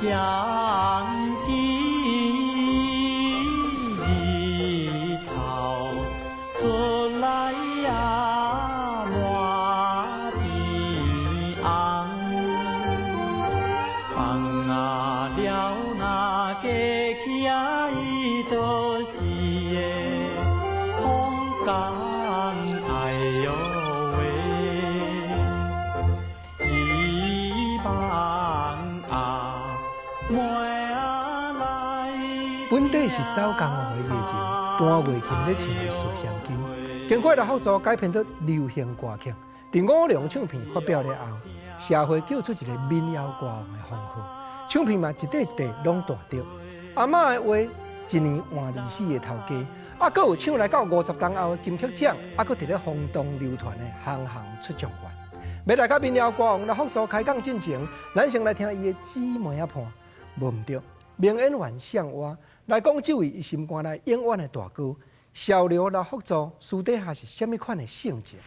想起日头出來呀，滿天紅，放啊了那過去啊，伊就是個風干，哎喲喂，希望啊，妹仔來。本底是走江湖的藝人彈月琴咧唱的《思鄉機》，經過劉福助改編做流行歌曲。佇五龍唱片發表了後，社會叫出一個民謠歌王的封號，唱片嘛一塊一塊攏大著。阿嬤的話，一年換24個頭家，啊，閣有唱來到50冬後的金曲獎，啊，閣佇咧轟動流傳的行行出狀元。欲來佮民謠歌王劉福助開講進前，咱先來聽伊的姊妹仔伴，無毋著，名演員向蛙來講這位伊心肝內永遠的大哥，小劉劉福助私底下是啥物款的性情？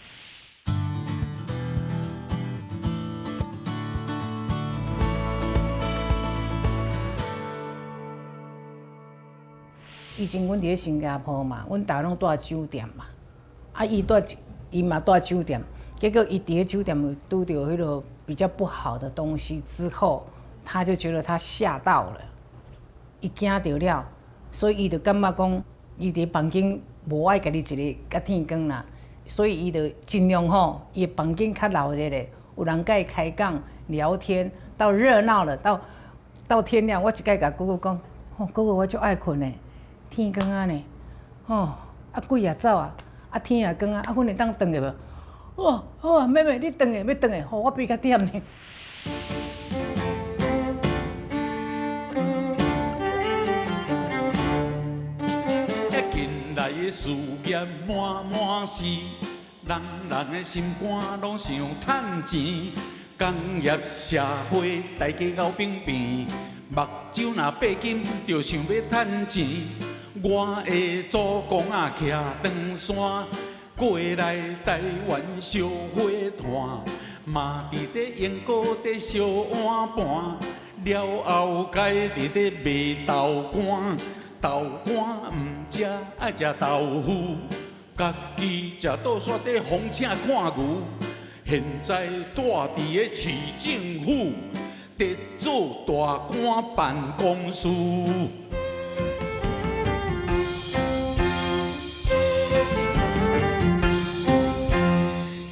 以前阮佇咧新加坡嘛，阮逐家攏蹛酒店嘛，啊，伊蹛伊嘛蹛酒店，結果伊佇咧酒店有拄著彼個比較不好的東西之後，他就覺得他嚇到了，伊驚著了，所以伊就感覺講，伊佇房間無愛家己一个佮天光啦，所以伊就盡量吼，伊的房間較鬧熱咧，有人佮伊開講聊天，到熱鬧了，到天亮，我一擺共姑姑講，吼，姑姑我足愛睏的。天光啊呢，吼，啊鬼也走啊，啊天也光啊，啊阮會當轉去無？哦，好啊，妹妹你轉去，欲轉去，予我比較忝呢。近來的事業滿滿是，人人的心肝攏想趁錢，工業社會大家敖平平，目睭若閉緊就想欲趁錢。我的祖公啊，徛長山過來台灣燒火炭，嘛佇咧英國佇燒碗盤，了後改佇咧賣豆乾，豆乾毋食愛食豆腐，家己食倒煞佇風車看牛，現在蹛佇咧市政府，佇做大官辦公室。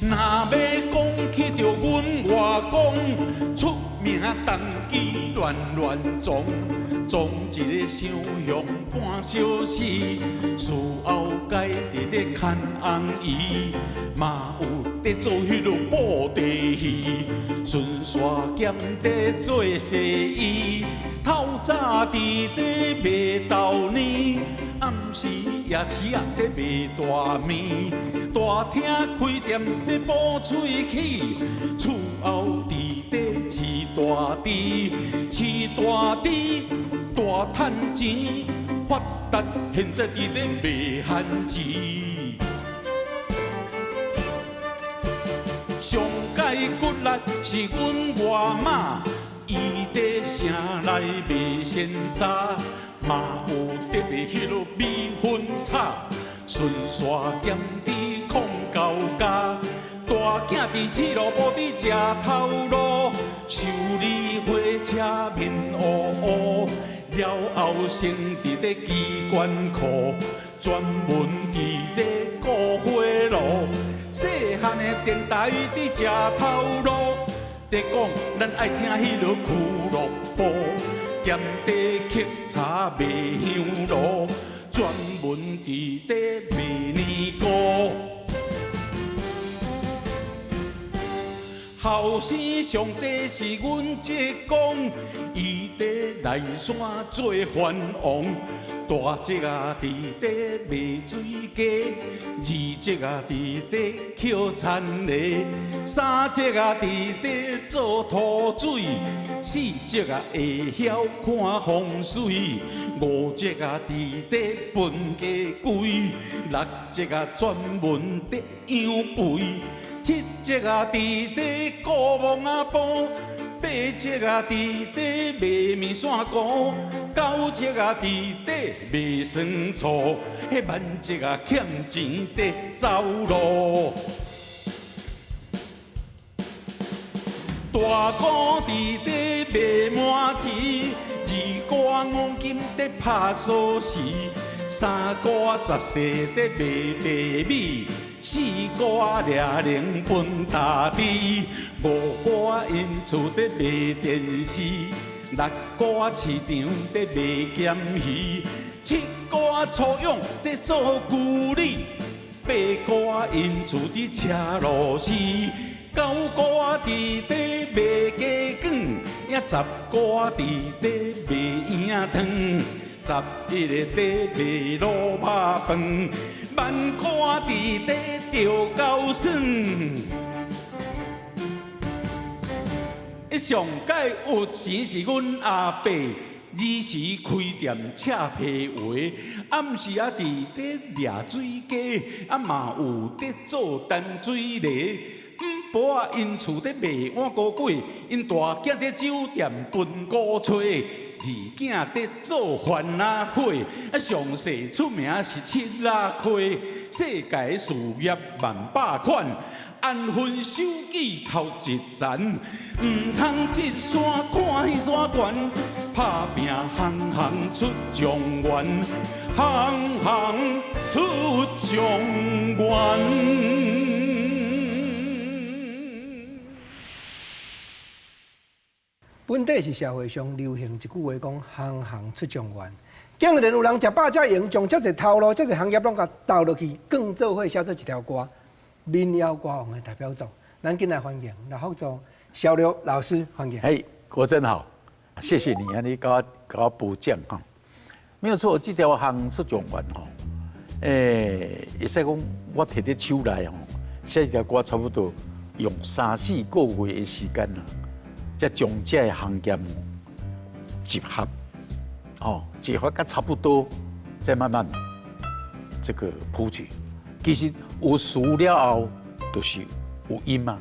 若欲講起著阮外公，出名動機亂亂撞，撞一个傷雄半小時，事後改佇咧牽紅衣，嘛有佇做彼落布袋戲，順紲兼佇做生意，透早佇咧賣豆奶，暗時夜市仔佇賣大麵，大廳開店佇補喙齒，厝後佇咧飼大豬，飼大豬大趁錢，發達現在佇咧賣番薯。上蓋骨力是阮外媽，伊佇城內賣鮮雜，嘛有佇賣彼落米粉炒，順紲兼佇控高家，大囝佇鐵路部佇食頭路，修理火車面烏烏，了後升佇咧機關庫，專門佇咧顧火爐。細漢的電台佇食頭路，佇講咱愛聽彼落俱樂部，兼佇抾柴賣香爐，專門佇咧賣年糕。後生上濟是阮叔公，伊佇內山做番王。大叔仔佇咧賣水雞，二叔仔佇咧抾田螺，三叔仔佇咧做土水，四叔仔會曉看風水，五叔仔佇咧分雞規，六叔仔專門佇養肥，七叔仔佇咧顧墓仔埔，八尺仔佇咧賣麵線糊，九尺仔佇咧賣酸醋，彼萬尺仔欠錢佇走路。大姑佇咧賣麻糍，二姑五金佇拍鎖匙，三姑十世佇賣白米，四姑掠零分大豬，五姑𪜶厝佇賣電視，六姑市場佇賣鹹魚，七姑粗勇佇做牛理，八姑𪜶厝佇車螺絲。九姑佇咧賣雞卷，也十姑佇咧賣圓仔湯，十一个佇賣滷肉飯，萬姑佇咧釣狗耍。上蓋有錢是阮阿伯，二時開店赤皮鞋，暗時啊佇咧掠水雞，啊嘛有佇做淡水螺。五婆仔𪜶厝佇賣碗糕粿，𪜶大囝佇酒店分鼓吹，二囝佇做番仔火，啊上世出名是七仔溪，世界事業萬百款，安分守己頭一層，毋通這山看彼山懸，拍拚行行出狀元，行行出狀元。本底是社會上流行一句話，講行行出狀元。竟然有人食飽才閒，將遮濟頭路、遮濟行業攏共鬥落去，囥做伙寫做一條歌，民謠歌王的代表作。咱緊來歡迎劉福助小劉老師，歡迎。嘿，國珍好，謝謝你啊，你共我共我褒獎哈。沒有錯，這條行出狀元吼，會使講我提佇手內吼，寫這條歌差不多用三四個月的時間啦。才將這个行業集合，哦，集合甲差不多，再慢慢這個譜曲。其實有詞了後，就是有音啊，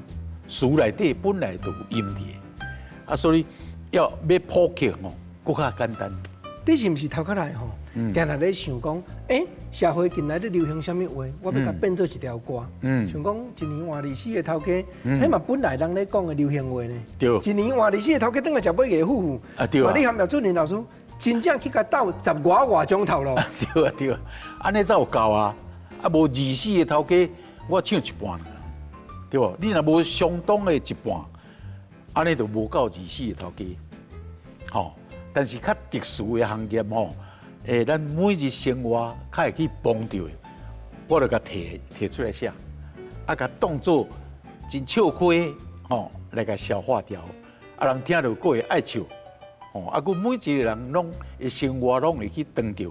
詞內底本來就有音佇，啊，所以要譜曲吼，閣較簡單。你是毋是頭殼來吼？定定咧想講，社會近來咧流行啥物話，我欲共變做一條歌。像講一年換二四个頭家，彼嘛本來人咧講的流行話呢。一年換二四个頭家，轉來食買個夫婦。啊對啊。你含葉主任老師真正去共鬥十外外種頭路。對啊對啊，按呢才有夠啊！啊無24個頭家，我唱一半，對無？你若無相當的一半，按呢就無夠24個頭家。吼，但是較特殊的行業吼。咱每日生活較會去碰著的，我就共提提出來寫，啊，共當做真笑話吼來共消化掉，啊，人聽著閣會愛笑，吼，啊，閣每一個人攏的生活攏會去當著，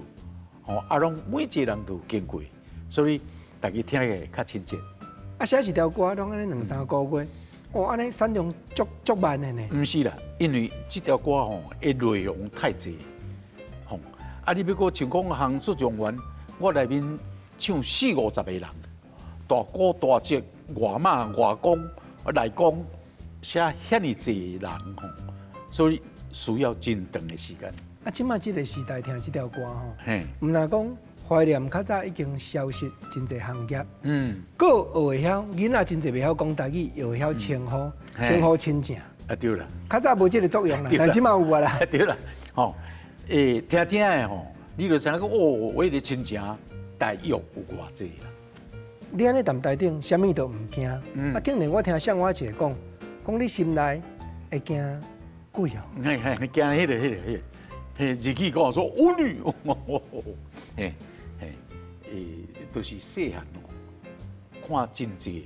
吼，啊，攏每一個人都有經過，所以大家聽起來較親切。啊，寫一條歌攏按呢兩三個月，哦，按呢產量足足慢的呢？毋是啦，因為這條歌吼的內容太濟。啊！你欲閣像講行出狀元，我內面唱四五十個人，大姑大叔、外媽、外公、內公，寫遐爾濟人吼，所以需要真長的時間。啊，這馬這個時代聽這條歌吼，毋若講懷念較早已經消失真濟行業，閣學會曉囡仔真濟袂曉講台語，又會曉稱呼，稱呼親情。啊對啦，較早無這個作用啦，但這馬有啊啦。對啦，吼。聽聽的吼，你就知影講哦，我的親情大約有偌濟啦。你按呢踮台頂，啥物都毋驚。啊，竟然我聽向我一个講，講你心內會驚鬼哦。嘿嘿，驚彼個彼個彼個，嘿，日語講說哦你，嘿嘿，就是細漢哦，看真濟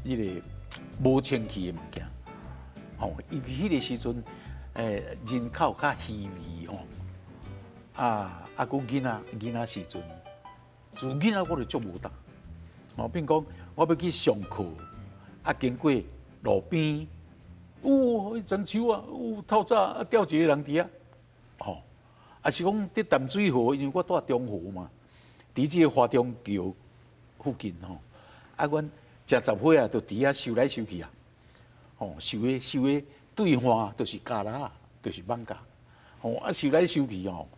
彼個無清氣的物件，吼，伊彼個時陣。人口較稀微吼，啊啊，閣囡仔囡仔時陣，自囡仔我就足無膽，吼，變講我欲去上課，啊，經過路邊，哦，彼層樹啊，哦，透早啊，吊一个人佇遐，吼，啊是講佇淡水河，因為我住中和嘛，佇這個華中橋附近吼，啊，阮食雜貨仔就佇遐收來收去啊，吼，收彼收彼。對岸就是加拿，就是艋舺。吼，啊，收來收去吼，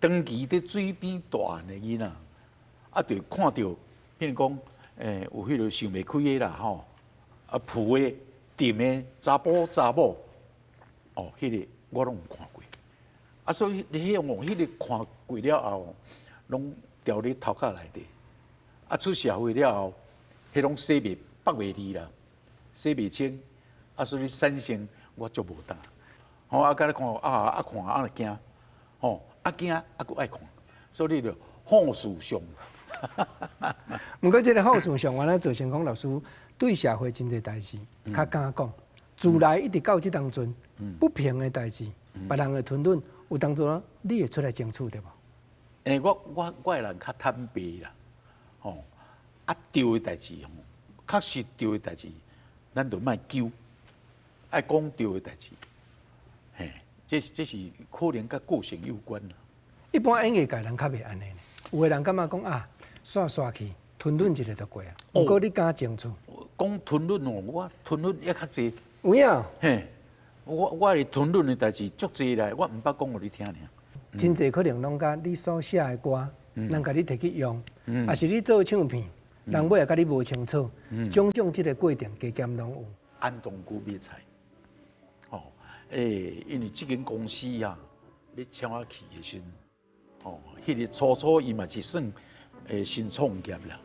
長期佇水邊大漢的囡仔，啊，就看著，譬如講，有彼个想袂開的啦，吼，啊，浮的、沉的、查埔查某，哦，彼个我攏有看過。啊，所以你彼種彼个看過了後，攏牢佇頭殼內底。啊，出社會了後，彼攏洗袂北袂離啦，洗袂清。啊，所以產生我足無膽。吼，啊，佮你看啊啊看啊就驚，吼，啊驚啊閣愛看，所以就好事上。毋過這个好事上，原來造成講老師對社會真濟代誌較敢講，自來一直到這當陣不平的代誌，別人的吞忍，有當陣你會出來爭取對無？我的人較坦白啦，吼，啊對的代誌吼，確實對的代誌，咱就莫糾，愛講對的代誌，嘿，這是可能佮個性有關啦。一般演藝界人較袂按呢，有的人感覺講啊，煞煞去吞忍一下就過啊。毋過你敢爭取？講吞忍哦，我吞忍也較濟。有影？嘿，我會吞忍的代誌足濟啦，我毋捌講予你聽爾。真濟可能攏佮你所寫的歌，人共你提去用，抑是你做唱片，人尾也佮你無清楚，種種這个過程加減攏有。安東區買菜，哦，因為這間公司啊，欲請我去的時陣，哦，彼个初初伊嘛是算新創業啦，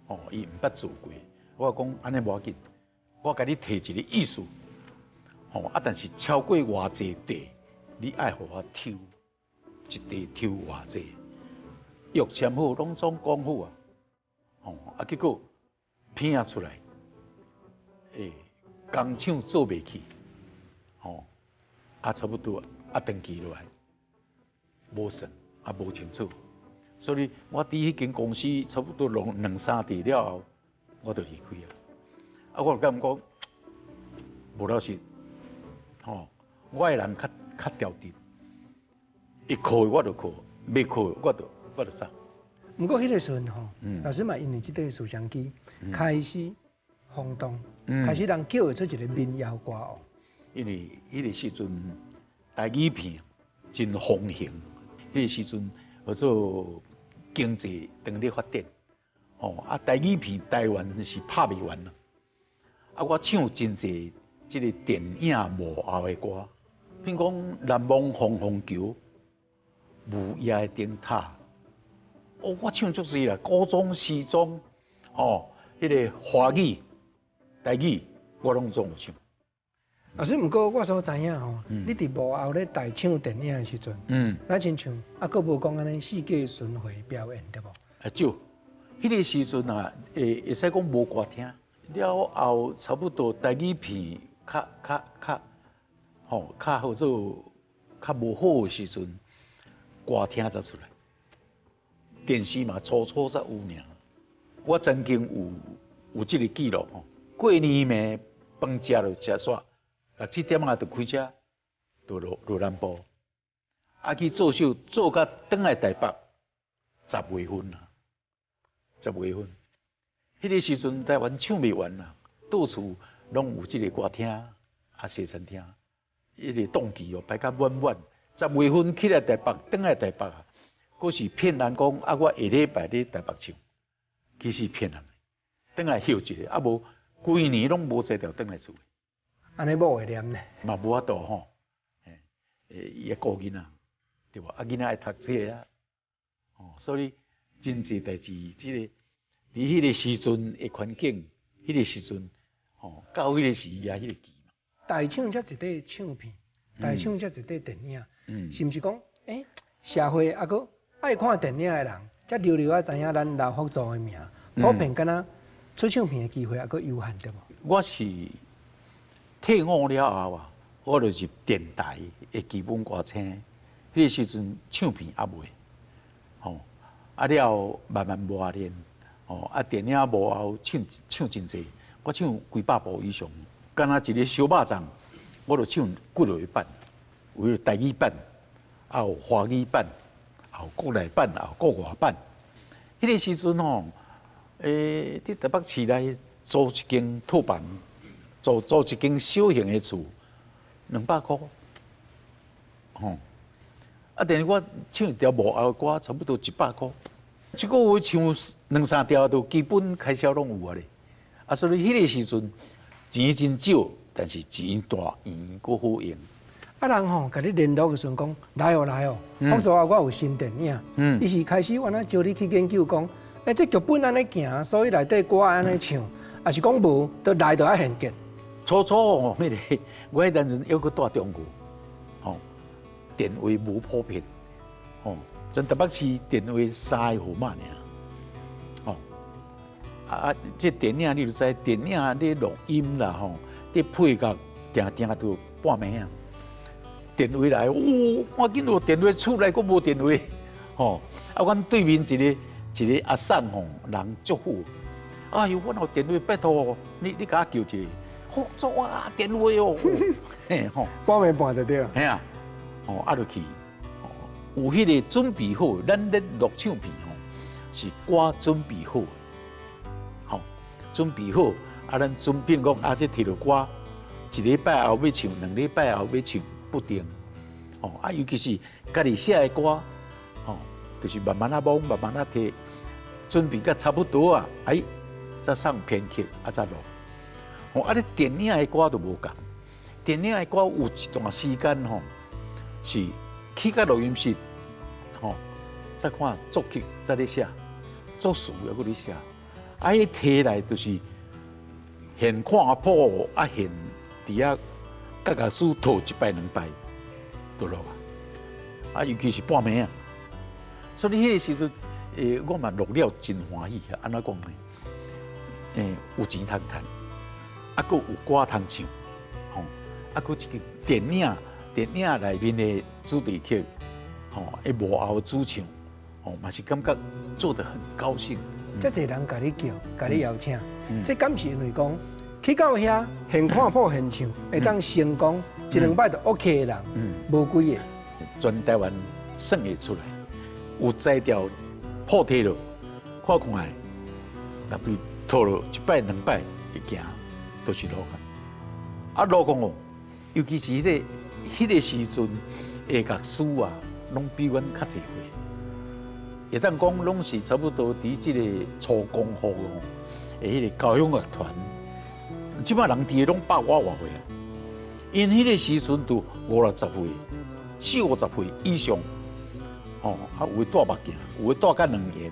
哦，伊毋捌做過，我講按呢無要緊，我共你提一個意思，吼，啊，但是超過偌濟塊，你愛予我抽。一塊抽偌濟，約簽好，攏總講好啊，吼啊，結果片仔出來，工廠做袂起，吼，啊，差不多啊，長期落來，無算，啊，無清楚，所以我佇彼間公司差不多兩三年了後，我就離開啊。啊，我就感覺講無老實，吼，我的人較較調直。會靠的我就靠，袂靠的我就走。毋過彼个時陣吼，老師嘛因為這塊攝像機開始轟動，開始人叫會出一個民謠歌王。因為彼个時陣台語片真風行，彼个時陣叫做經濟當咧發展，吼啊台語片台灣是拍袂完啦。啊，我唱真濟這个電影幕後的歌，比如講《難忘風風橋》。午夜的燈塔，哦，我唱足濟啦，古裝西裝，哦，彼个華語、台語，我攏總有唱。老師，毋過我所知影吼，你佇幕後咧代唱電影的時陣，咱親像啊，閣無講按呢世界巡迴表演對無？啊少，彼个時陣啊，會使講無歌廳，了後差不多台語片較較較，吼，較好做較無好的時陣。歌廳才出來，電視嘛初初才有爾。我曾經有這个記錄吼，過年暝飯食就食煞，六七點仔就開車，就落落南部，啊去做秀做到轉來台北，10月份啊，10月份，彼个時陣台灣唱袂完啦，到處攏有這个歌廳啊西餐廳，彼个檔期哦排甲滿滿。10月份起來台北，轉來台北啊，閣是騙人講啊，我下禮拜佇台北唱，其實騙人的。轉來歇一下，啊無規年攏無才調轉來厝。按呢某會念呢？嘛無法度吼，伊愛顧囡仔，對無？啊，囡仔愛讀冊啊，哦，所以真濟代誌，這个佇彼个時陣的環境，彼个時陣，吼，到彼個時也彼个期嘛。代唱這一塊唱片，代唱這一塊電影，是毋是講，社會抑閣愛看電影的人，才留留仔知影咱劉福助的名，普遍敢若出唱片的機會抑閣有限對無？我是退伍了後啊，我就入電台的基本歌星，彼个時陣唱片猶未，吼，啊了後慢慢磨練，吼，啊電影幕後唱唱真濟，我唱幾百部以上，敢若一个燒肉粽，我就唱幾落版，有台語版，啊有華語版，有國內版，有國外版。彼个時陣吼，佇台北市內租一間套房，租一間小型的厝， 200箍，吼。啊，但是我唱一条幕后歌，差不多100箍，一个月唱两三条，都基本开销攏有啊咧。啊，所以彼个时阵钱真少，但是錢大圓閣好用。啊，人吼，共你聯絡的時陣講來哦來哦，福州啊，我有新電影。伊是開始按怎招你去研究講，欸，這劇本按呢行，所以內底歌按呢唱，抑是講無，都來就愛現結。初初哦，彼个我彼當陣猶閣蹛中國，吼，電話無普遍，吼，全台北市電話三个號碼爾，吼，啊，這電影你就知，電影咧錄音啦，吼，咧配樂定定都半暝啊。電話來，哦，趕緊有電話，厝內閣無電話，吼，啊，阮對面一個一個阿嬸吼，人足好，哎喲，阮有電話，拜託你共我叫一下，福州啊，電話哦，嘿吼，半暝半就對。嘿啊，吼，啊就去，有彼個準備好，咱咧錄唱片吼，是歌準備好，吼，準備好，啊，咱準備講啊，這提著歌，一禮拜後欲唱，兩禮拜後欲唱。不定，吼啊，尤其是家己寫的歌，吼，就是慢慢仔摸，慢慢仔提，準備甲差不多啊，哎，才送編曲，啊，才錄。吼，啊，你電影的歌就無仝，電影的歌有一段時間吼，是去到錄音室，吼，再看作曲再咧寫，作詞猶閣咧寫，啊，彼提來就是現看譜啊，現佇遐。佮樂師套一擺兩擺，就錄啊！啊，尤其是半暝啊，所以彼个時陣，我嘛錄了真歡喜啊！按怎講呢？有錢通趁，啊，閣有歌通唱，吼，啊，閣這個電影電影內面的主題曲，吼，彼幕後主唱，吼，嘛是感覺做得很高興。遮濟人共你叫，共你邀請，這敢是因為講？去到遐現看譜現唱，會當成功一兩擺就 OK 的人，無幾個。全台灣算會出來，有才調譜提落，看看的，若對套落一擺兩擺會行，都是路啊。啊，路講哦，尤其是彼個時陣的樂師啊，攏比阮較濟歲。會當講攏是差不多佇這個初光號哦，的彼個交響樂團。這擺人佇的攏百外外歲啊，𪜶彼個時陣都五六十歲、四五十歲以上，吼，啊有的戴目鏡，有的戴甲兩眼，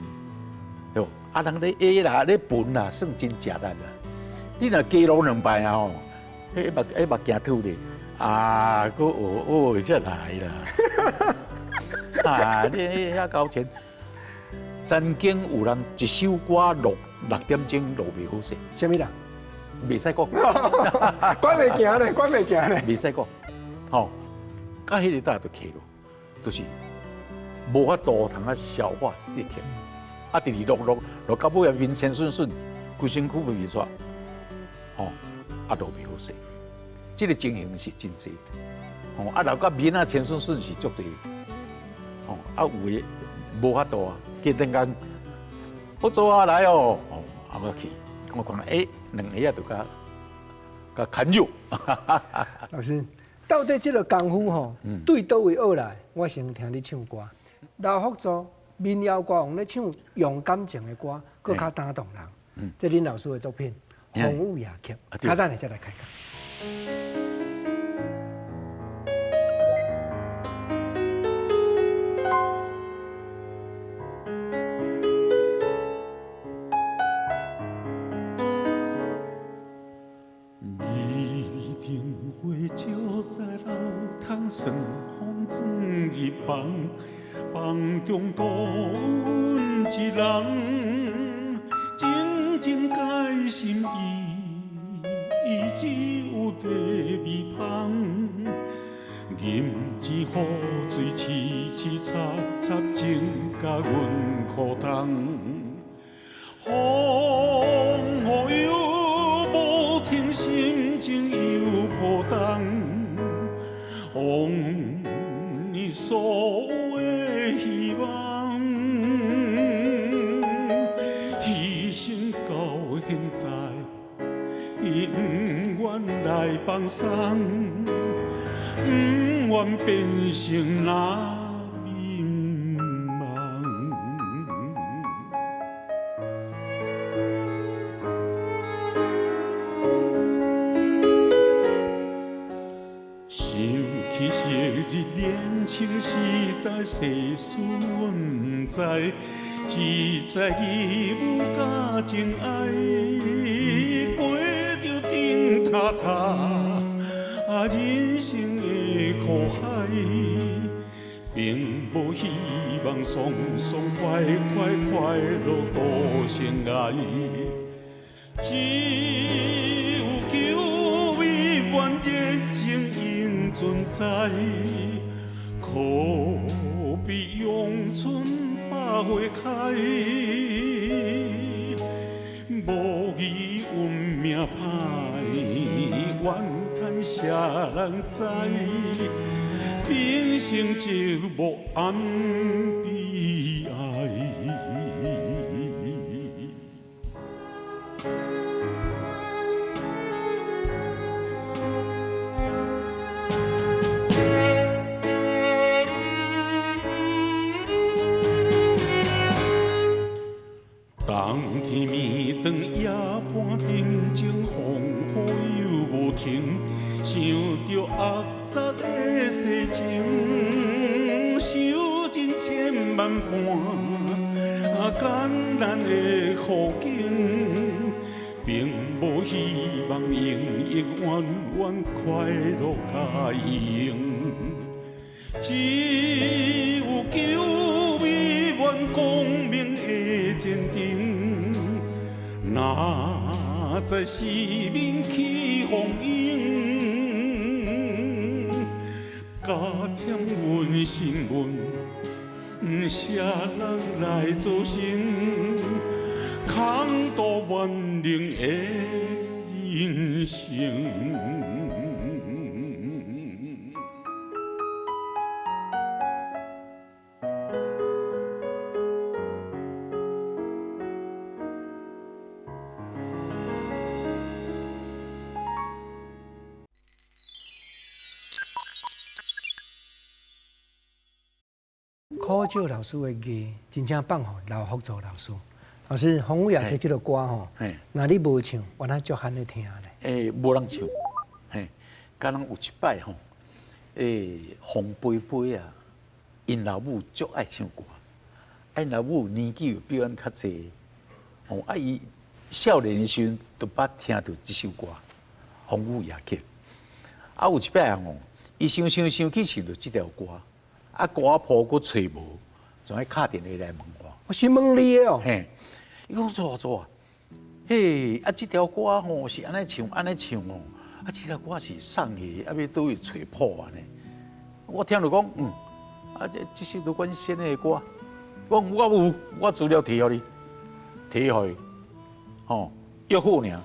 對無？啊，人咧下啦、咧盤啦，算真食力啦。你若加落兩擺啊吼，彼目鏡脫咧，啊，閣學學才來啦。啊，你遐交錢，曾經有人一首歌錄6點鐘錄袂好勢。啥物人？袂使講，關袂行咧，關袂行咧，袂使講，吼，到彼个搭就起咯，就是無法度通啊消化這個曲，啊，直直錄錄錄到尾啊，面青順順，規身軀袂煞，吼，啊，錄袂好勢，這個情形是真濟，吼，啊，錄到面啊青順順是足濟，吼，啊，有的無法度啊，過轉工，好做啊來哦，吼，啊，我去，我看，欸。兩下仔就共共牽入。老師，到底這個功夫吼，對佗位學來？我先聽你唱歌。劉福助民謠歌王咧唱用感情的歌，閣較打動人。這恁老師的作品《風雨夜曲》，較等下再來開講。算風轉入房，房中獨阮一人，靜靜解心意，伊只有低微芳。吟一雨水，淅淅擦擦，情甲阮苦痛。風雨又無停，心情又波動。往年所有的希望，犧牲到現在，伊毋願來放鬆。毋願變成那眠夢。想起昔日年輕時代，世事阮毋知，只知義務佮情愛，過著頂塔塔，啊人生的苦海，並無希望爽爽快快快樂度生涯，只有求美滿熱情永存在，可比陽春百花開，無疑阮命歹，怨嘆誰人知？平生寂寞暗悲哀。冬天暝長夜半沉靜，風雨又無停，想著頊雜的世情，受盡千萬般艱難的苦境，並無希望永永遠遠快樂甲閒，只有求美滿光明的前程。哪知世面起風湧，加添阮心闷，誰人來做成？空度萬能的人生。苦少老師的藝真正放予劉福助老師。老師，風雨夜曲這個歌吼，若你無唱，原來足罕咧聽咧。無人唱，嘿，敢若有一擺吼，馮飛飛啊，𪜶老母足愛唱歌，啊，𪜶老母年紀又比阮較濟，吼，啊，伊少年的時陣就捌聽著這首歌《風雨夜曲》，啊，有一擺吼，伊想想想去想著這條歌。啊，歌譜閣揣無，總愛敲電話來問我。我是問你的哦。嘿，伊講做做啊，嘿，啊，這條歌吼是按呢唱，按呢唱哦。啊，這條歌是送的，啊，欲佗位揣譜按呢。我聽著講，啊，這首都阮先的歌。我講我有，我資料提予你，提予伊，吼，約好爾。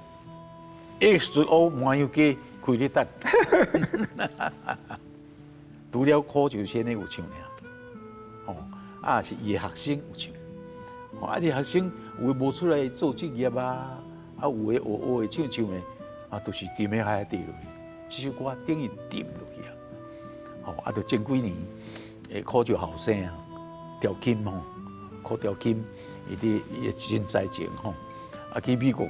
XO 麻油雞開咧等。除了苦酒先生有唱爾，吼，啊是伊的學生有唱，吼，啊這學生有的無出來做職業啊，啊有的學學的唱唱的，啊都是沉佇海底落去，這首歌等於沉落去啊，吼，啊就前幾年，苦酒後生啊，調琴吼，苦調琴，伊佇伊的真才情吼，啊去美國，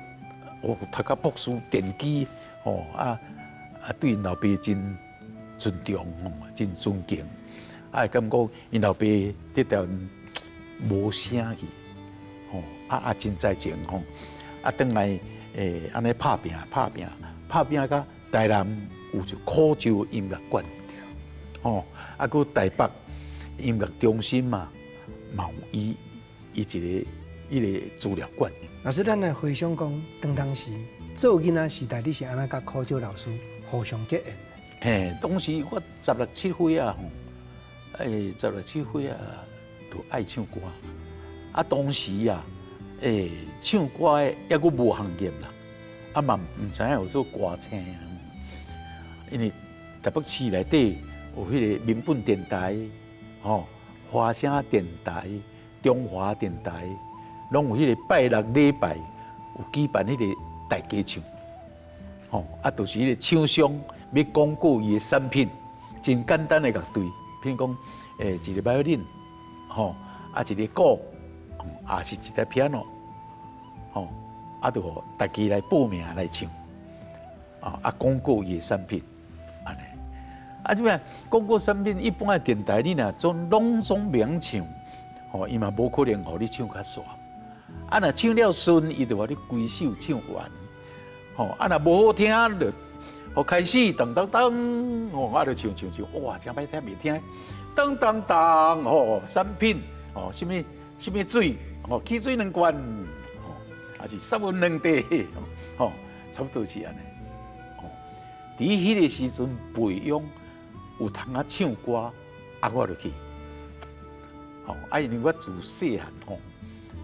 哦讀到博士電機，吼，啊啊對𪜶老爸真尊重吼，真尊敬，啊，會感覺𪜶老爸佇台灣無聲去，吼，啊啊真才情吼，啊轉來按呢拍拚拍拚拍拚到台南有一苦酒音樂館，吼，啊，閣台北音樂中心嘛，嘛有伊伊一個伊個資料館。老師，咱來回想講，當時做囡仔時代，你是按怎佮苦酒老師互相結緣？嘿，當時我十六七歲啊，吼，十六七歲啊，就愛唱歌。啊，當時啊，唱歌的猶閣無行業啦，啊嘛毋知影有做歌星啊。因為台北市內底有彼個民本電台，吼，華聲電台、中華電台，攏有彼個拜六禮拜有舉辦彼個大家唱，吼，啊，就是彼個廠商欲廣告伊的產品，真簡單的樂隊，譬如講，一个 violin，吼，啊一个鼓，啊是一台 piano，吼，啊就予大家來報名來唱，啊廣告伊的產品，按呢，啊這邊廣告產品一般的電台你若總攏總袂曉唱，吼，伊嘛無可能予你唱較煞，啊若唱了順，伊就予你規首唱完，吼，啊若無好聽就。予開始當當當，吼，啊就唱唱唱，哇，真歹聽袂聽，當當當，吼，產品，吼，啥物啥物水，吼，汽水兩罐，吼，還是三文兩塊，吼，差不多是按呢。吼，佇彼个時陣培養有通啊唱歌，啊，我就去，吼，啊，因為我自細漢吼，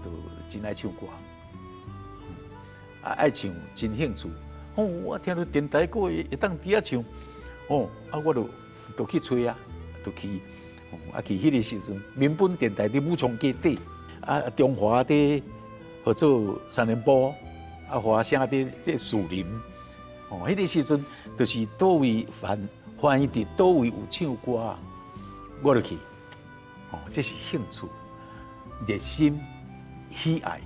就真愛唱歌，啊，愛唱真興趣。哦，我聽著電台閣會當佇遐唱，哦，啊，我就就去揣啊，就去，啊，去彼個時陣，民本電台佇武昌街底，啊，中華佇號做三連埔，啊，華聲佇這樹林，哦，彼個時陣就是佗位凡凡佇佗位有唱歌，我就去，哦，這是興趣、熱心、喜愛，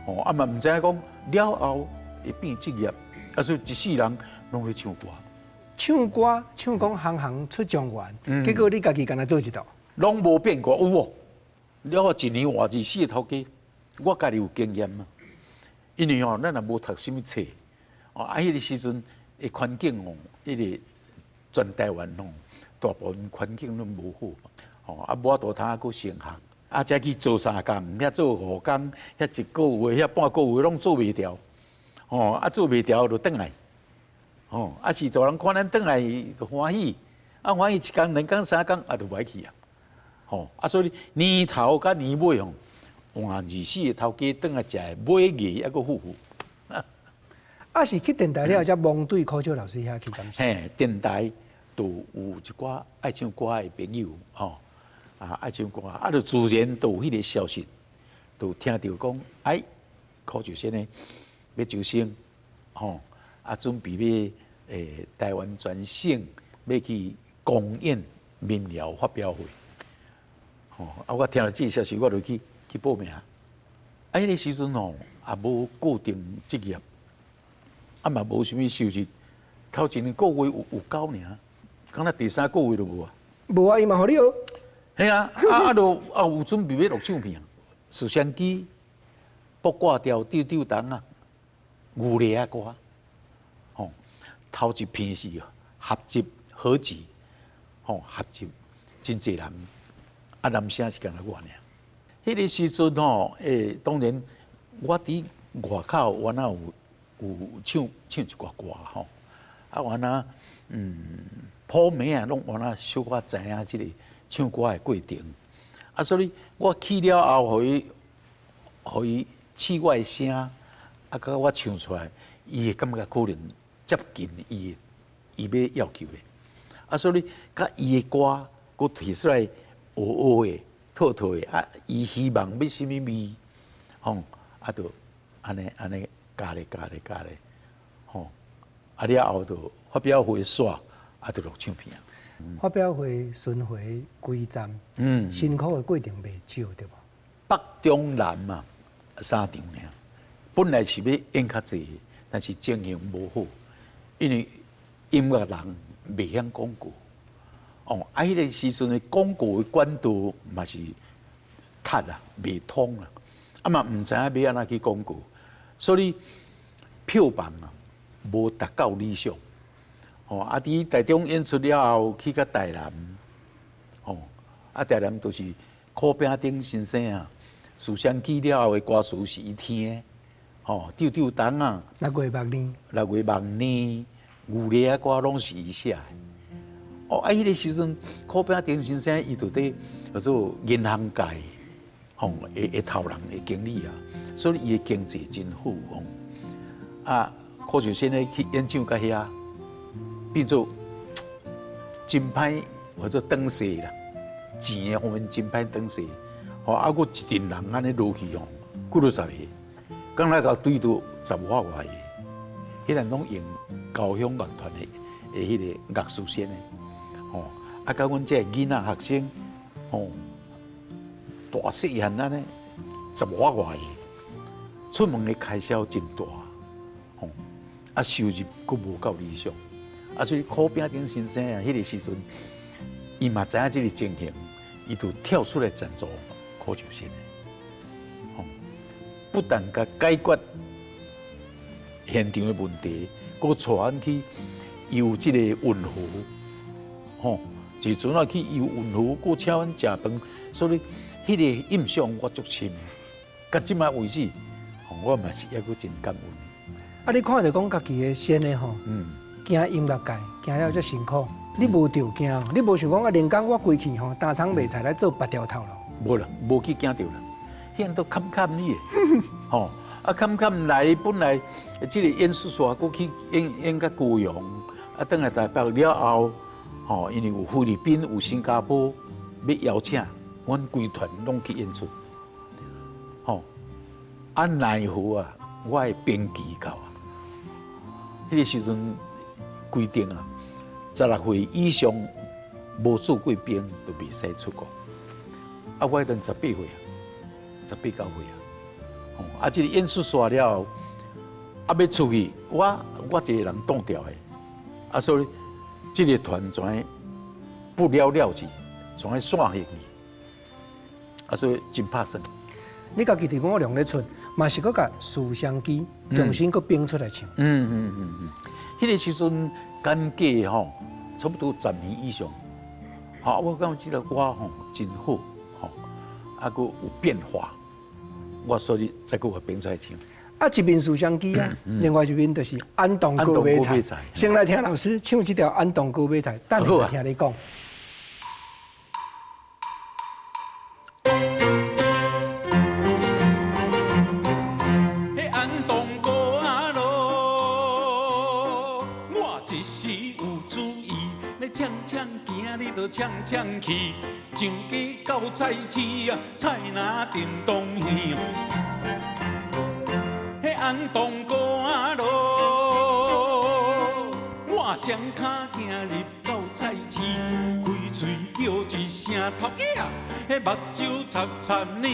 哦，啊嘛毋知影講了後會變職業。啊，所以一世人攏咧唱歌，唱歌唱講行行出狀元，結果你家己敢若做一道，攏無變過，有無？了後一年換24个頭家，我家己有經驗嘛。因為吼，咱也無讀啥物冊，哦，啊，彼個時陣的環境哦，彼個全台灣吼，大部分環境攏無好，吼，啊，無法度通閣升學，啊，才去做三工，遐做五工，遐一個月、遐半個月攏做袂牢。吼，啊做袂牢就轉來，吼，啊是大人看咱轉來就歡喜，啊歡喜一工、兩工、三工，啊就袂去啊，吼，啊所以年頭佮年尾吼，換24個頭家轉來食的尾牙猶閣富富。啊是去電台了後，才蒙對柯少老師遐去敢是？嘿，電台就有一寡愛唱歌的朋友，吼，啊愛唱歌，啊就自然就有彼個消息，就聽著講，哎，柯壽先呢欲招生，吼，啊準備欲台灣全省欲去公演民謠發表會，吼，啊我聽著這个消息，我就去去報名。啊，彼個時陣吼，也無固定職業，啊嘛無啥物收入，頭前一個月有有夠爾，敢若第三個月就無啊。無啊，伊嘛予你學。嘿啊，啊啊就啊有準備欲錄唱片，攝像機、卜掛調、丟丟檔啊，牛犁仔歌，吼，頭一片是合集合集，吼合集真濟人，啊男聲是干焦我爾。彼個時陣吼，當然我佇外口原來有有唱唱一寡歌吼，啊原來普暝啊攏原來小可知影這個唱歌的過程，啊所以我去了後，予伊予伊試我的聲，啊，佮我唱出來，伊會感覺可能接近伊的伊欲要求的，啊所以佮伊的歌閣提出來烏烏的、透透的，啊，伊希望欲啥物味，吼，啊，就按呢按呢加咧加咧加咧，吼，啊了後就發表會煞，啊就錄唱片。發表會巡迴幾站，辛苦的過程袂少，對無？北中南嘛，三場爾，本來是欲演較濟，但是情形無好，因為音樂人袂曉廣告，哦，啊，彼個時陣的廣告的管道嘛是窒啊，袂通啊，啊嘛毋知影欲按怎去廣告，所以票房啊無達到理想。吼，啊！佇台中演出了後，去到台南，吼，啊，台南就是柯秉丁先生啊，思想記了後的歌詞是伊聽的，吼，丟丟東啊，六月目呢，六月目呢，牛犁仔歌攏是伊寫的。哦，啊，彼個時陣，柯秉丁先生伊就佇叫做銀行界，吼，的頭人的經理啊，所以伊的經濟真好，吼。啊，柯壽先生去演唱到遐。變做真歹，或者轉勢啦，錢的方面真歹轉勢。吼，啊，閣一陣人按呢落去吼，幾若十個，敢若共對著十外外個，彼陣攏用交響樂團的彼個樂師先的，吼，吼，啊，佮阮這个囡仔學生，吼，大細漢按呢，十外外個，出門的開銷真大，吼，啊，收入閣無夠理想，啊，所以苦餅頂先生啊，彼個時陣，伊嘛知影這个情形，伊就跳出來贊助苦壽仙的，吼，不但共解決現場的問題，閣帶阮去遊這个運河，吼，坐船仔去遊運河，閣請阮食飯，所以彼个印象我足深，到這擺為止，我嘛是猶閣真感恩。啊，你看著講家己的先的吼，行音樂界行了遮辛苦，你無著驚，你無想講啊，連工我規氣吼，擔倉賣菜來做別條頭路。無啦，無去驚著啦，彼都坎坎你的，吼，啊坎坎來本來這个演出煞閣去演演到高雄，啊，轉來台北了後，吼，因為有菲律賓、有新加坡欲邀請，阮規團攏去演出，吼，啊奈何啊，我的兵期到啊，彼个時陣規定啊，16歲以上無做過兵就袂使出國。啊，我彼陣18歲啊，18、19歲啊，吼，啊，這个演出煞了後，啊，欲出去，我一個人擋掉的，啊，所以這个團怎不了了之，怎散去，啊，所以真拍算。你家己佇五龍咧出，嘛是閣共思雙枝重新閣編出來唱。彼个時陣間隔吼，差不多10年以上。吼，我感覺這个歌吼真好，吼，啊，閣有變化，我所以再閣編出來唱。啊，一面思雙枝啊，另外一面就是安東哥買菜。先來聽老師唱這條安東哥買菜，等下聽你講。安東哥啊囉，我一時有主意，欲搶搶行，你就搶搶去，上街到菜市啊，菜籃叮當耳。安東哥啊囉，我雙跤行入到菜市，開喙叫一聲頭家啊，彼目睭插插呢，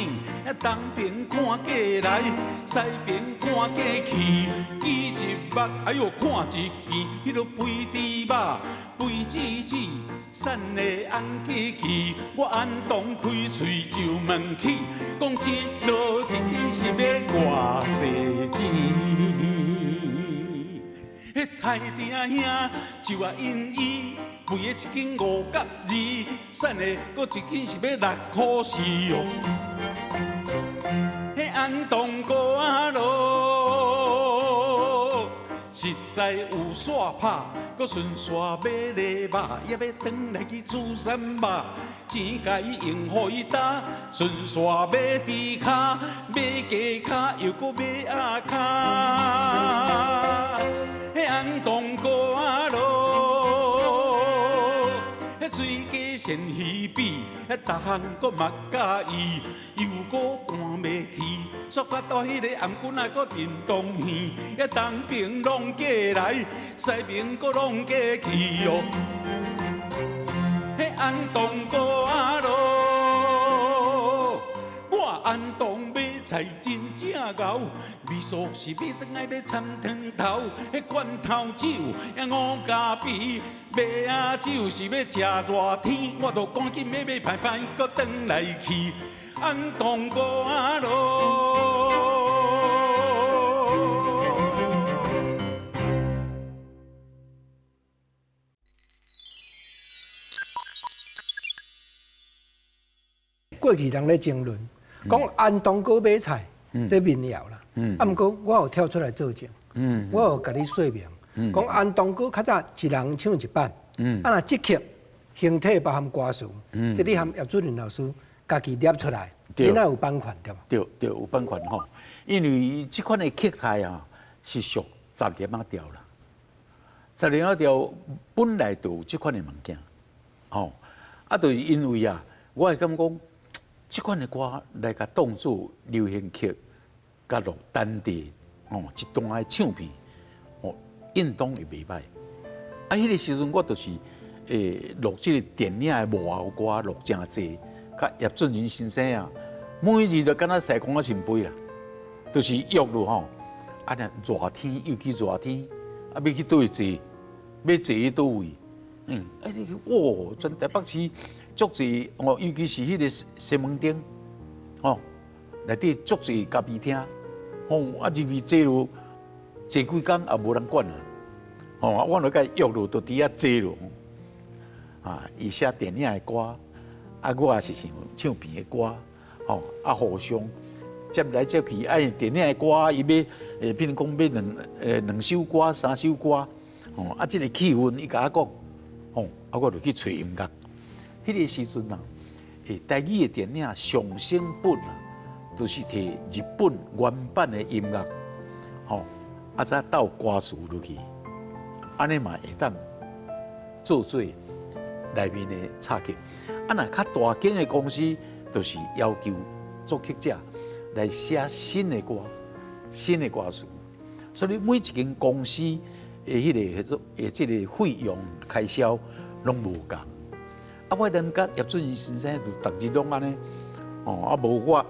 東邊看過來，西邊看過去，記一目，哎喲看一見，彼个肥豬肉，肥滋滋，瘦的红機器，我安東開喙就問起，講一落一斤是欲偌濟錢？彼太鼎兄就啊因伊肥的一斤5角2，瘦的閣一斤是欲6箍4哦。彼安東哥啊囉，實在有煞拍，閣順紲買禮肉，也欲轉來去煮三肉，錢共伊用予伊擔，順紲買豬跤，買雞跤，又閣買鴨跤。彼安東哥啊囉，彼水雞鱔魚髀，逐項閣嘛佮意，又閣趕袂去，煞甲到彼个頷頸仔閣叮當耳，東邊攏過來，西邊閣攏過去哦。彼安東哥啊囉，我安東買菜真正𠢕，味素是欲轉來欲摻湯頭，彼罐頭酒五加皮，麥仔酒是欲食熱天，我都趕緊欲買歹歹閣轉來去，安東哥啊囉。過去人咧爭論，講安東哥買菜，這民謠啦。啊，毋過我有跳出來作證，我有共你說明，講安東哥較早一人唱一版，啊若這曲形體包含歌詞，這你含葉主任老師家己捏出來，你若有版權對無？對對，有版權吼，因為這款的曲態啊是屬雜音仔調啦，雜音仔調本來就有這款的物件，吼，啊，就是因為啊，我會感覺講。這款的歌來共當做流行曲，佮錄單地哦一段的唱片哦，應當會袂䆀。啊，彼個時陣我就是錄這个電影的幕後歌錄誠濟，佮葉俊仁先生啊，每日就敢若西公仔神杯啦，就是約落吼，啊若熱天又去熱天，啊欲去佗位坐，欲坐去佗位，啊你哇，全台北市足濟哦，尤其是彼个西門町，吼，內底足濟咖啡廳，吼，啊入去坐落，坐幾工也無人管啊，吼，啊，我就共伊約落，就佇遐坐落，啊，伊寫電影的歌，啊，我也是想唱片的歌，吼，啊，互相接來接去，啊，電影的歌，伊欲，比如講欲兩首歌、三首歌，吼，啊，這个氣氛，伊共我講，吼，啊，我就去揣音樂。彼个時陣啊，台語的電影上成本啊，都是提日本原版的音樂，吼，啊，再鬥歌詞落去，按呢嘛會當做做內面的插曲。啊，若較大間的公司，就是要求作曲者來寫新的歌、新的歌詞。所以每一間公司的彼个的這个費用開銷攏無仝。啊，我當佮葉俊仁先生就逐日攏按呢，哦，啊無我，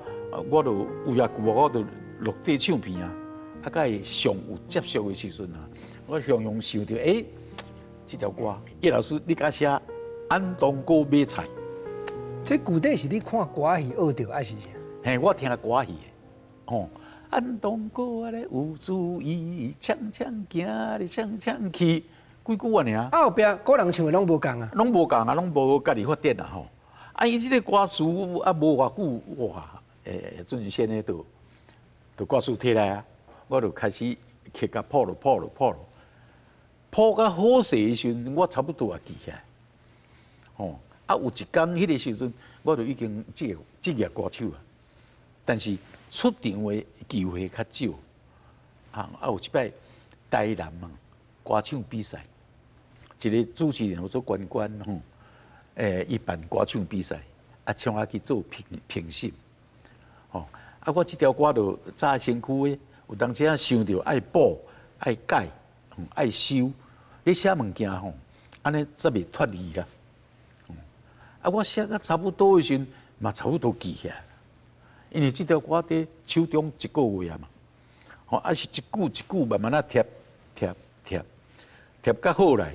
我就有影久啊，我就錄帶唱片啊，啊，佮伊上有接觸的時陣啊，我常常想著，欸，這條歌，葉老師你共寫安東哥買菜。這舊底是你看歌戲學著，還是啥？嘿，我聽歌戲的，吼，安東哥咧有主意，槍槍行咧槍槍去。幾句仔爾。啊，後壁古人唱的攏無仝啊？攏無仝啊，攏無家己發展啊吼。啊，伊這個歌詞啊無偌久，哇，俊先生就歌詞提來啊，我就開始曲共譜落譜落譜落，譜甲好勢的時陣，我差不多也記起來。吼，啊，有一工彼个時陣，我就已經職業歌手啊，但是出場的機會較少。啊，有一擺台南嘛歌唱比賽。一个主持人叫做關關吼，伊辦歌唱比賽，啊，請我去做評審，吼，啊，我這條歌就早身軀的，有當時仔想著愛補、愛改、愛修，你寫物件吼，按呢才袂脫離啦。啊，我寫甲差不多的時陣，嘛差不多記起來，因為這條歌佇手中一個月啊嘛，吼，啊是一句一句慢慢仔貼貼貼貼較好來。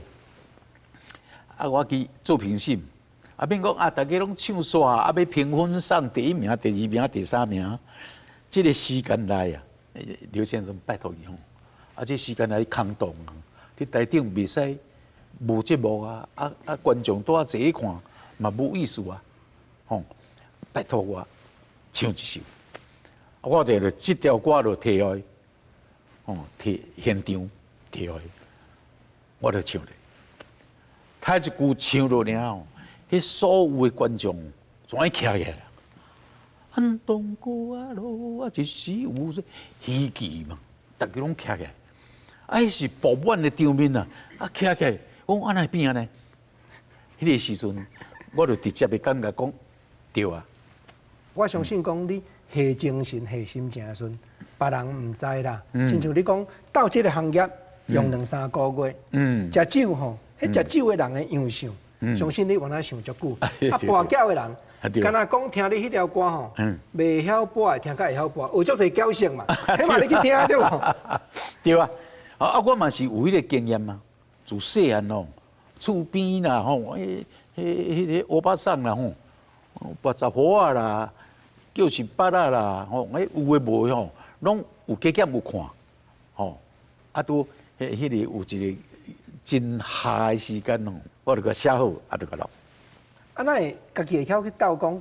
啊！我去做評審，啊，免講啊，大家攏唱煞，啊，欲評分上第一名、第二名、第三名，這个時間內啊，劉先生拜託伊吼，啊，這時間內空洞啊，佇台頂袂使無節目啊，啊啊，觀眾拄仔坐咧看嘛無意思啊，吼，拜託我唱一首，啊，我就這條歌就提予伊，吼，提現場提予伊，我就唱咧。他一句唱落爾後，彼所有的觀眾全徛起來啦。安東哥啊，路啊，一時有喜劇嘛，逐家攏徛起來。啊，彼是爆滿的場面啊！啊，徛起來，我講按呢會變按呢？彼个時陣，我就直接的感覺講對啊。我相信講你下精神、下心情的時陣，別人毋知啦。親像你講到這个行業用兩三個月，食酒吼。彼食酒的人的樣相，相信你原來想足久。啊，跋筊的人，敢若講聽你彼條歌吼，袂曉跋的聽較會曉跋，有足濟侥幸嘛，彼嘛你去聽對無？對啊，啊我嘛是有彼个經驗嘛，自細漢哦，厝邊啦吼，彼彼彼個歐巴桑啦吼，跋雜婆仔啦，叫十八仔啦吼，彼有的無的吼，攏有加減有看，吼，啊拄彼彼個有一個。真暇的時間哦，我就共寫好，啊，就共錄。啊，哪會家己會曉去鬥講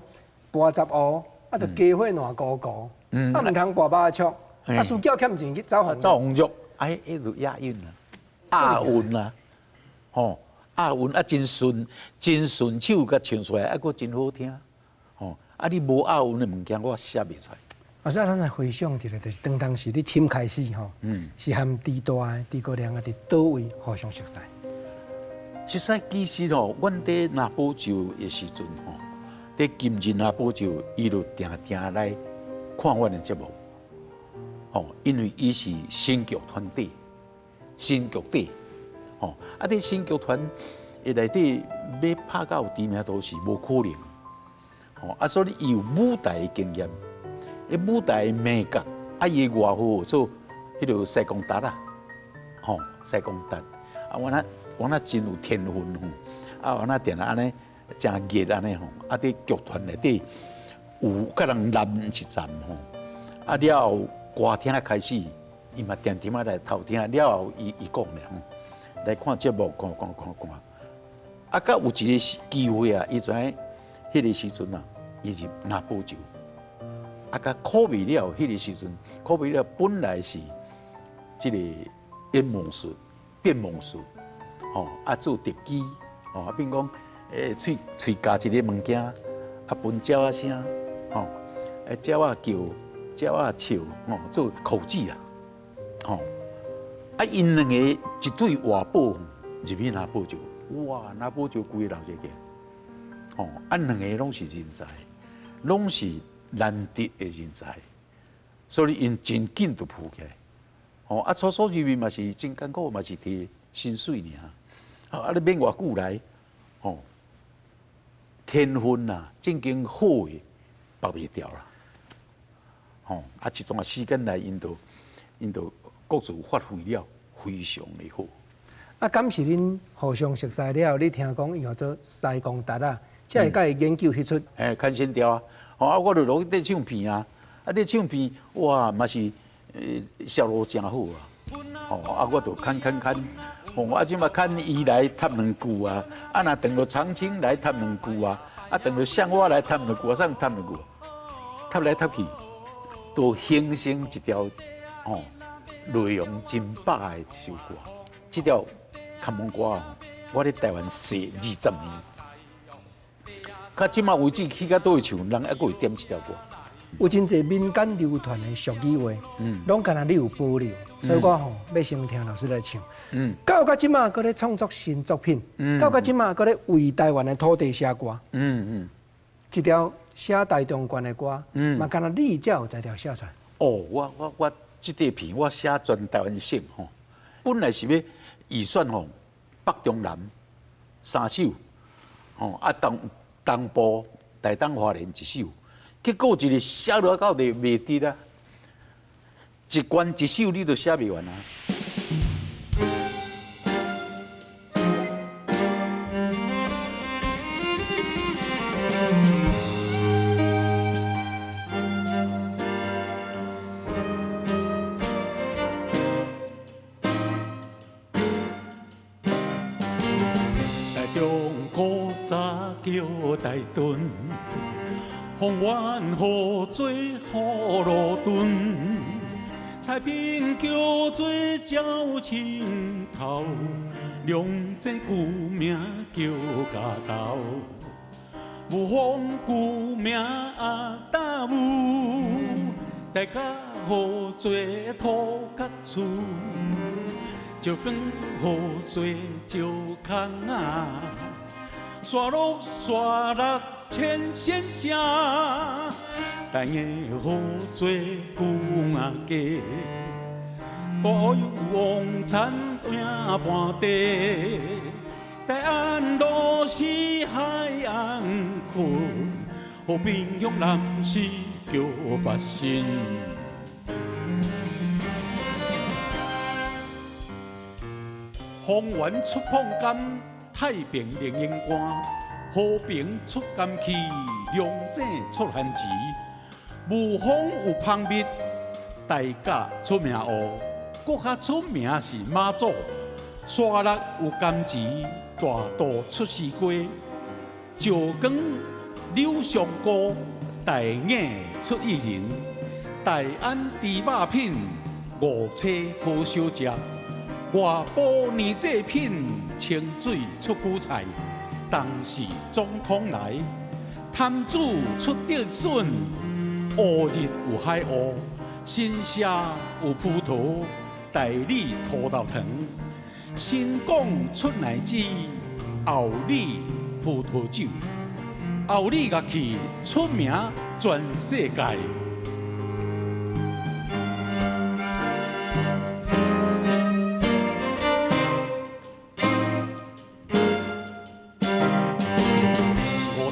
跋雜烏，啊，就加火爛糊糊，啊，毋通跋肉粟，啊，輸繳欠錢去走紅。走紅玉，哎，彼就押韻啦，押韻啦，吼，押韻啊，真順，真順手共唱出來，啊，閣真好聽，吼，啊，你無押韻的物件，我寫袂出來。阿說，咱來回想一下，就是當時你凊開始吼，是和豬大的豬哥亮啊，佇佗位互相熟似？熟似其實吼，阮佇拿寶石的時陣吼，佇金日拿寶石，伊就定定來看阮的節目，吼，因為伊是新劇團隊，新劇隊，吼，啊，佇新劇團的伊內底欲拍到有知名度是無可能，吼啊！所以伊有舞台的經驗，伊舞台的美感，啊，伊的外號做彼个西公達啊，吼西公達，啊，我那我那真有天分吼，啊，我那定定按呢誠熱按呢吼，啊，佇劇團內底有共人攬一站吼，啊了後歌廳開始，伊嘛定定仔來偷聽，了後伊伊講咧吼，來看節目，看看看看。啊，閣有一个機會啊，伊知影彼个時陣啊，伊入拿寶酒，啊，佮苦味了，彼个時陣苦味了本來是這个演魔術、變魔術，吼啊做特技，吼啊，變講喙喙咬一个物件，啊分鳥仔聲，吼，鳥仔叫、鳥仔笑，吼做口技啊，吼，啊𪜶兩个一對活寶入去拿寶酒。哇！拿寶就規个鬧熱起，吼啊，兩個攏是人才，攏是難得的人才，所以𪜶真緊就浮起來，吼啊，初初入去嘛是真艱苦，嘛是提薪水爾，啊，你免偌久來，吼，天分啊，正經好的縛袂牢啦，吼啊，一段時間來，𪜶就𪜶就各自發揮了非常的好。啊，敢是恁互相熟似了後，你聽講伊號做西公達啊，才會佮伊研究彼齣。嘿，牽線調啊，吼啊，我就落去綴唱片啊，啊，綴唱片，哇，嘛是銷路誠好啊，吼啊，我就牽牽牽，吼啊，這馬牽伊來插兩句啊，啊，若轉落長青來插兩句啊，啊，轉落向我來插兩句，啥插兩句，插來插去，都形成一條吼內容真飽的一首歌，這條。看門歌哦，我佇台灣踅20年，到這馬為止去到佗位唱，人猶閣會點這條歌。有真濟民間流傳的俗語話，攏敢若你有保留，所以我吼欲先聽老師來唱。到到這馬閣咧創作新作品，到到這馬閣咧為台灣的土地寫歌。這條寫台中縣的歌，嘛敢若你才有才調寫出來。哦，我我我這塊片我寫全台灣省吼，本來是欲預算吼，北中南三首，吼啊東東部台東花蓮一首，結果一个寫落到就袂得啊！一關一首你都寫袂完啊！台中古早叫台屯，豐原號做葫蘆屯，太平叫做鳥青頭，龍井舊名叫莢頭，霧峰舊名阿達霧，大家號做土角厝。石崗號做石空仔，沙鹿沙鹿千線城，大雅號做舊仔街，大湖有王田赢盤地，大安路是海岸區，和平鄉南是叫八新。豐原出椪柑，太平龍眼乾，和平出甘藺，龍井出番薯，霧峰有蜂蜜，大甲出名烏，閣較出名是媽祖，沙鹿有甘蔗，大肚出絲瓜，石岡柳香菇，大雅出薏仁，大安豬肉品，五車好小食。外埔年製品，清水出韭菜，當時總統來，潭子出竹筍，烏日有海鷗，新社有葡萄，大理土豆糖，新港出奶汁，后里葡萄酒，后里樂器出名全世界。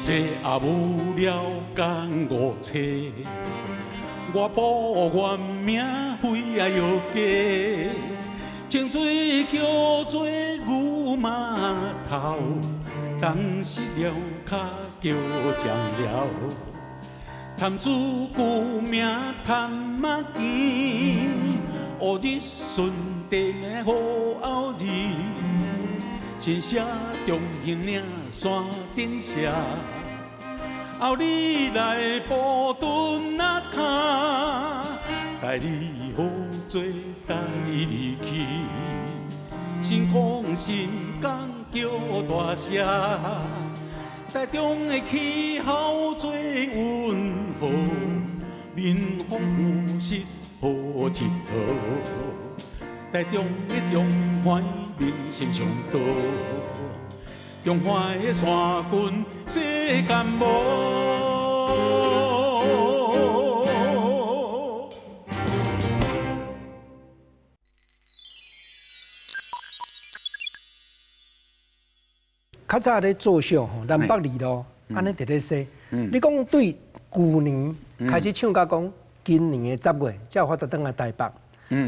這也無聊工五册，我報原名妃啊藥家，清水叫做牛碼頭，當時了較叫醬料，潭子舊名潭仔墘，烏日順地名好后字。新社中興嶺山頂社，后你來布屯仔跤，帶你好做帶你去，新港新港叫大社，台中的氣候最溫和，民風樸實好𨑨迌，台中的中環民生上多，中環的山群世間無。較早咧做秀吼，南北二路按呢佇咧說。你講對舊年開始唱到講今年的10月，才有法度轉來台北。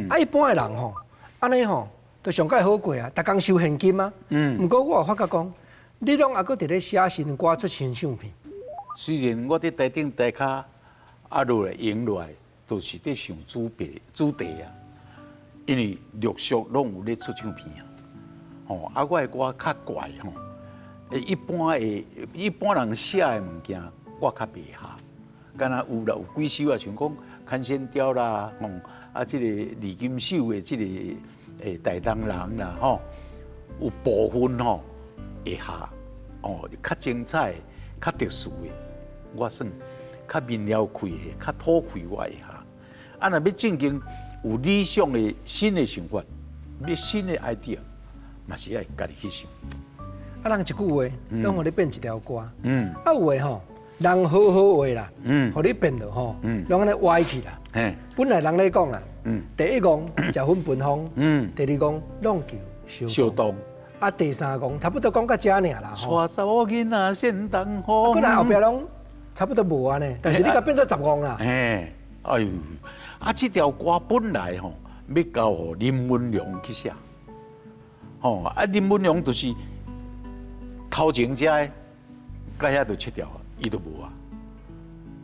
啊，一般的人吼，按呢吼，都上蓋好過啊，逐工收現金啊。毋過我有發覺講，你攏猶閣佇咧寫新歌出新唱片。雖然我佇台頂台跤啊落來用落來，都是佇想主題主題啊，因為陸續攏有咧出唱片啊。吼，啊，我的歌較怪吼，一般的一般人寫的物件，我較袂合。敢若有啦，有幾首啊，像講牽線雕啦，吼，啊，這個李金秀的這個台東人啦，吼，有部分吼會合，哦，較精彩、較特殊的，我算較民謠氣的、較土氣，我會合。啊，若欲正經有理想的新的想法，欲新的 idea，嘛是愛家己去想。啊，人一句話，攏予你變一條歌。啊，有的吼，人好好話啦，予你變落吼，攏按呢歪去啦。本來人咧講啦，第一戇食粉分風，第二戇弄球相動，啊，第三戇差不多講到遮爾啦。娶查某囡仔先東風。過來後壁攏差不多無按呢，但是你共變做十戇啦。嘿，哎呦，啊，這條歌本來吼欲交予林文龍去寫，吼，啊，林文龍就是頭前遮的，到遐就切掉啊，伊就無啊，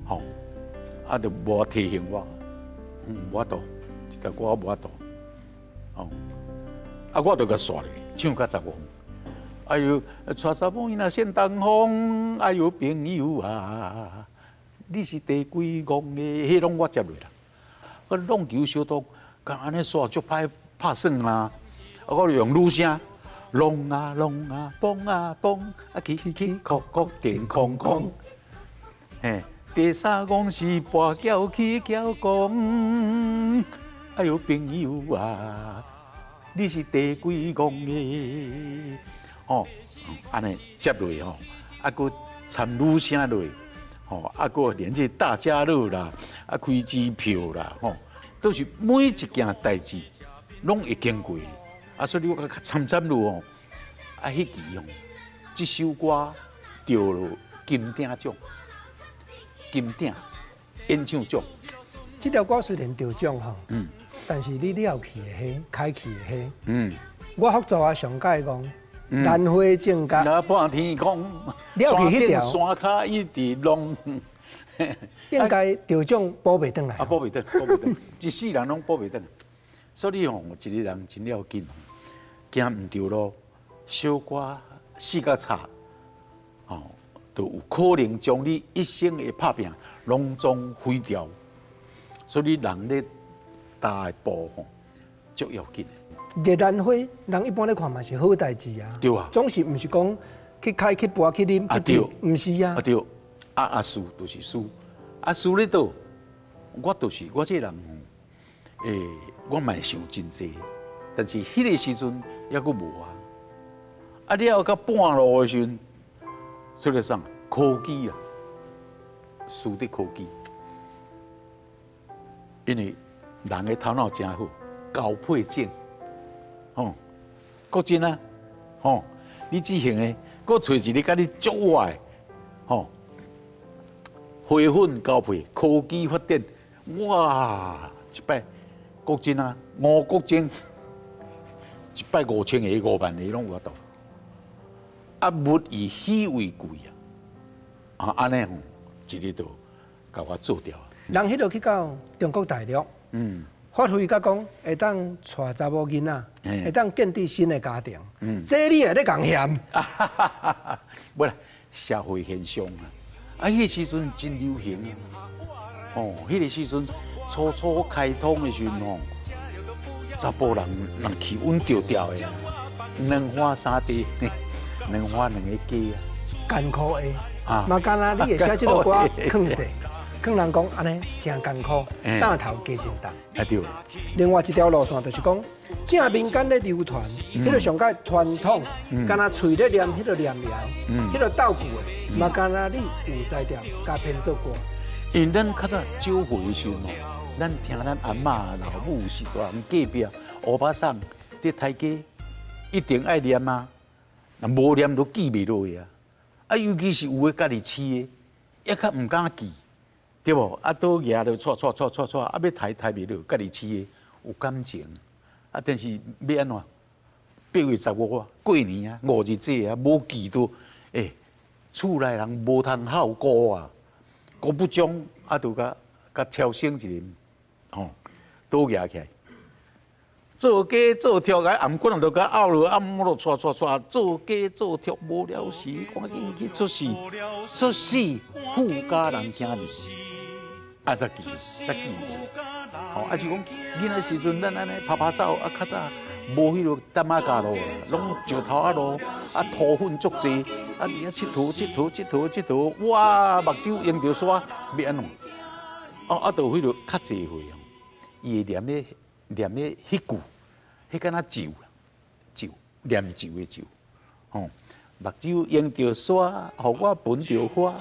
吼，啊，就無提醒我，無法度，這條歌我無法度，吼，啊，我就共煞咧，唱到十戇。哎喲，娶查某囡仔先東風，哎喲朋友啊，你是第幾戇的？彼攏我接落啦。我弄球相動，敢按呢煞足歹拍耍啊！啊，我用女聲，弄啊弄啊，蹦啊蹦，啊起起叩叩電空空。嘿，第三戇是跋轎起轎講，哎喲朋友啊，你是第幾戇的？吼，按呢接落吼，啊，閣參女聲落，吼，啊，閣連這大家樂啦，啊，開支票啦，吼，都是每一件代誌攏會經過。啊，所以我較參參落吼，啊，彼期吼，這首歌得了金鼎獎，金鼎演唱獎。這條歌雖然得獎吼，但是你了去的彼，開去的彼，我福州話上蓋講。蘭花正覺，那半天空，了去彼條山跤一直弄，應該得獎補袂轉來。啊，補袂轉，補袂轉，一世人攏補袂轉。所以吼，一個人真要緊，行毋著路，小可四角插，吼，就有可能將你一生的拍拚攏總毀掉。所以人咧踏的步吼，足要緊。熱蘭花，人一般咧看嘛是好代誌啊。對啊。總是毋是講去開去跋去啉去對，毋是啊。啊對，啊啊輸就是輸，啊輸咧倒，我就是我這個人吼，我嘛會想真濟，但是彼個時陣猶閣無啊。啊了後到半路的時陣，出來啥？科技啊，輸佇科技，因為人的頭腦誠好，交配種。吼，閣真啊，吼，你這型的，閣揣一个佮你足倚的，吼，花粉交配，科技發展，哇！一擺國真啊，吳國楨，一擺5000個、5萬個攏有法度。啊，物以稀為貴啊！啊，按呢吼，一个就共我做掉。人彼落去到中國大陸，發揮甲講會當娶查某囡仔，會當建立新的家庭。這你也咧共嫌？無啦，社會現象啊！啊，彼個時陣真流行啊！哦，彼個時陣初初開通的時陣吼，查埔人若去穩著著的啊，兩花三地，兩花兩個家啊，艱苦的，嘛敢若你會寫這个歌，勸世，勸人講按呢誠艱苦，擔頭加真重。啊對。另外一條路線就是講，正民間咧流傳，彼个上蓋傳統，敢若喙咧念彼个念謠，彼个道具的，嘛敢若你有才調，共編做歌。因為咱較早少歲的時陣吼，咱聽咱阿嬤、老母是大人隔壁烏巴桑佇刣雞，一定愛念啊，若無念都記袂落去啊。啊，尤其是有的家己飼的，抑較毋敢記，對無？啊，倒蜈就掣掣掣掣掣，啊，欲刣刣袂落，家己飼的有感情。啊，但是欲按怎？8月15啊，過年啊，五日節啊，無記都，欸，厝內人無通孝顧啊，顧不將啊，就共共超生一下，吼，倒蜈起來，做雞做雀啊，頷頸就共拗落，啊，毋落掣掣掣，做雞做雀無聊時，趕緊去出世，出世富家人囝兒，啊，才記，才記得。吼，啊是講囡仔時陣，咱按呢拍拍走，啊，較早無彼落擔仔架路啦，攏石頭仔路，啊，土粉足濟，啊，佇遐𨑨迌𨑨迌𨑨迌𨑨迌，哇，目睭淹著沙，欲按怎？哦，啊，到彼落較濟歲哦，伊會念彼念彼彼句，彼敢若咒啦，咒念咒的咒，吼，目睭淹著沙，予我歕著花，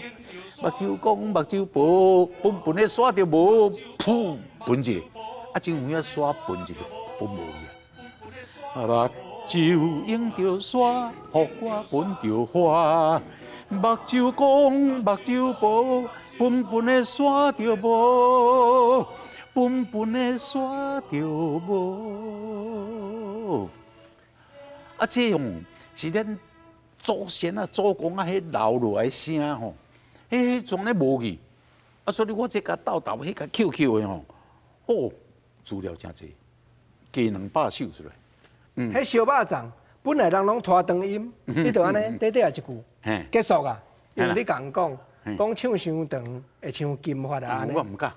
目睭講目睭薄，歕歕的沙就無，噗，歕一个，啊，真有影沙歕一个，歕無去啊。目睭淹著沙，予我歕著花，目睭講目睭薄，歕歕的沙就無，歕歕的沙就無。啊，這吼是咱祖先啊、祖公啊，彼留落來聲吼，彼彼全咧無去。啊，所以我這共鬥鬥，彼共抾抾的吼，哦，資料誠濟，加200首出來。彼燒肉粽本來人攏拖長音，你就按呢短短一句結束啊。因為你共人講，講唱傷長會像金髮啊按呢。我毋敢。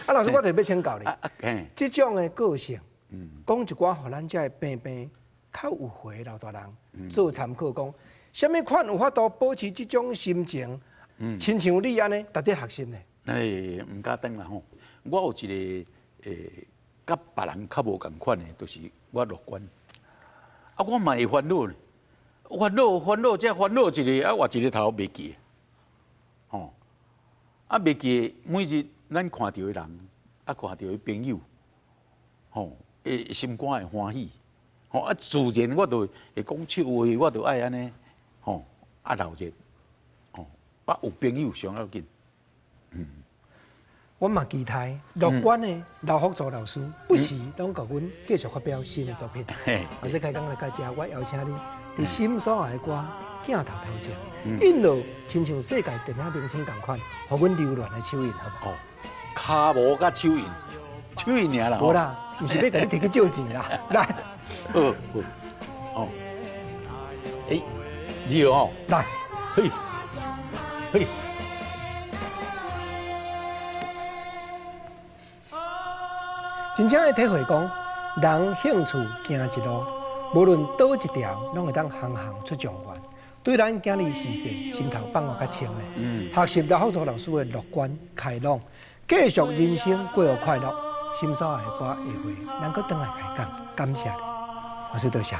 啊，老師，我特別請教你，這種的個性，講一寡予咱這个平平較有歲的老大人做參考，講啥物款有法度保持這種心情，親像你按呢，值得學習呢？哎，毋敢當啦吼！我有一个佮別人較無仝款的，就是我樂觀。啊，我嘛會煩惱呢，煩惱煩惱，這煩惱一个，啊，換一个頭袂記。吼，啊，袂記，每日咱看著的人，啊，看著的朋友，吼，會心肝會歡喜。吼，啊，自然我就會講笑話，我就愛按呢，吼，啊，鬧熱，吼，啊，有朋友上要緊。我嘛期待樂觀的劉福助老師不時攏共阮繼續發表新的作品。老師開講來到這，我邀請你佇心所愛的歌鏡頭頭前，印落親像世界電影明星仝款，予阮留戀的手印，好無？哦，跤毛佮手印，手印爾啦。無啦，毋是欲共你提去借錢啦。來，好，好，哦，欸，熱哦，來，嘿，嘿。真正會體會講，人興趣行一路，無論佗一條，攏會當行行出狀元。對咱今日時勢，心頭放予較輕咧。學習劉福助老師的樂觀開朗，繼續人生過予快樂。心所愛的歌下回，咱閣轉來開講。感謝你，老師多謝。